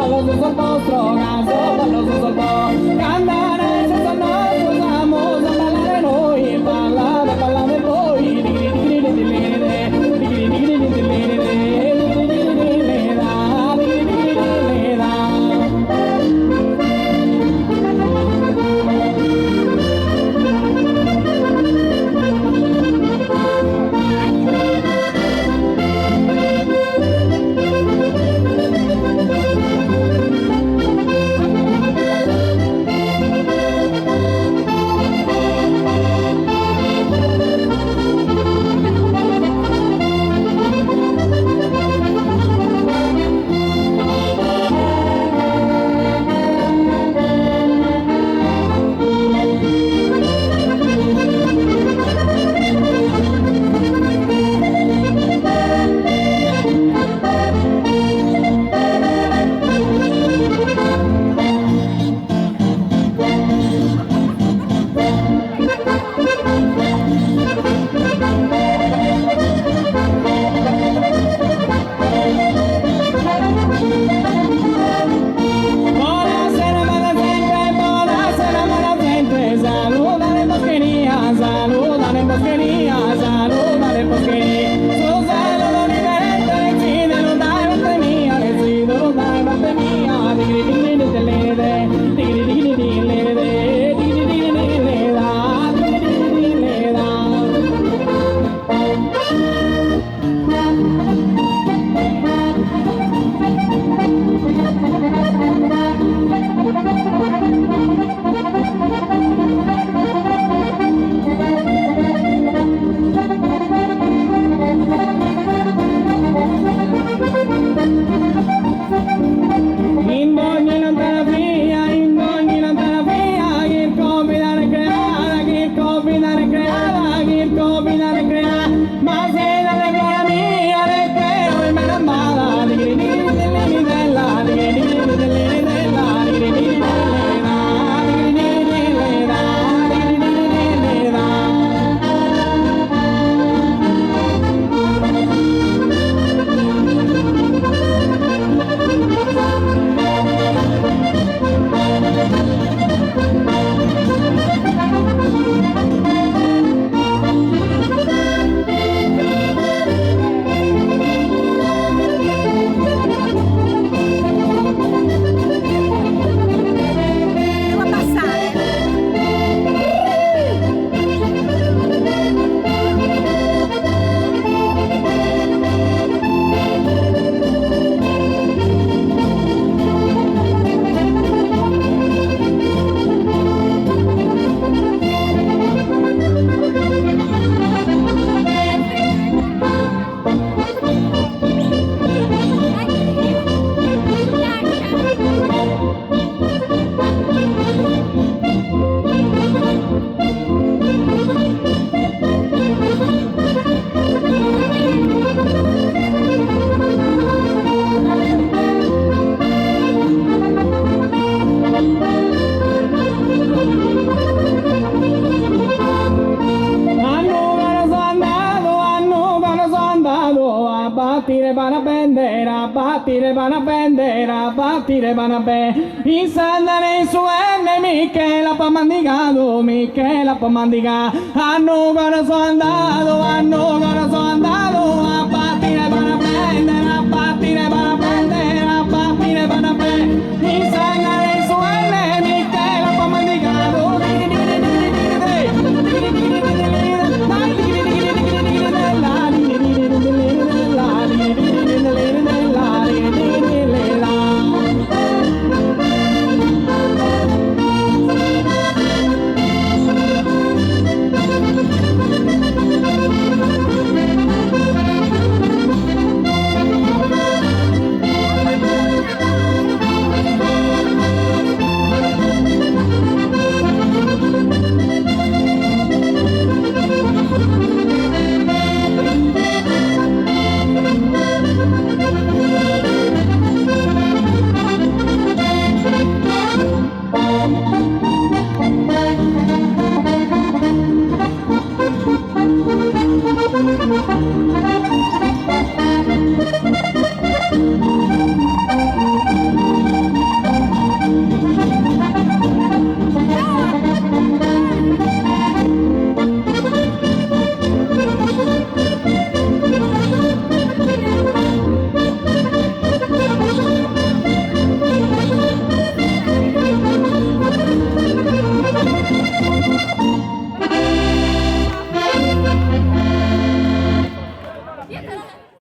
ballos sos bostros, ca sos ballos sos bostros. Cand'an a esser sos nostros amus a ballare nois, ballade, ballade bois, Bonasera mala zente, bonasera mala zente, saludare bos cheria, saludare bos cheria, saludare bos cheria. Su saludu riverente retzidelu dae parte mia, retzidelu dae parte mia. In dogni lontana via, in dogni lontana via, chirco vida recreada, chirco vida recreada, chirco vida recreada, ma se dalle gloria mia, recreo in meno andata, Devo abbassare. A Nugoro so andadu, a Nugoro so andadu, a batire pane a bender, a batire pane a bender, a batire pane a bender. In s'andare in su 'enne mi che l'apo mandigadu, mi che l'apo mandigadu. A Nugoro so andadu, a Nugoro so andadu.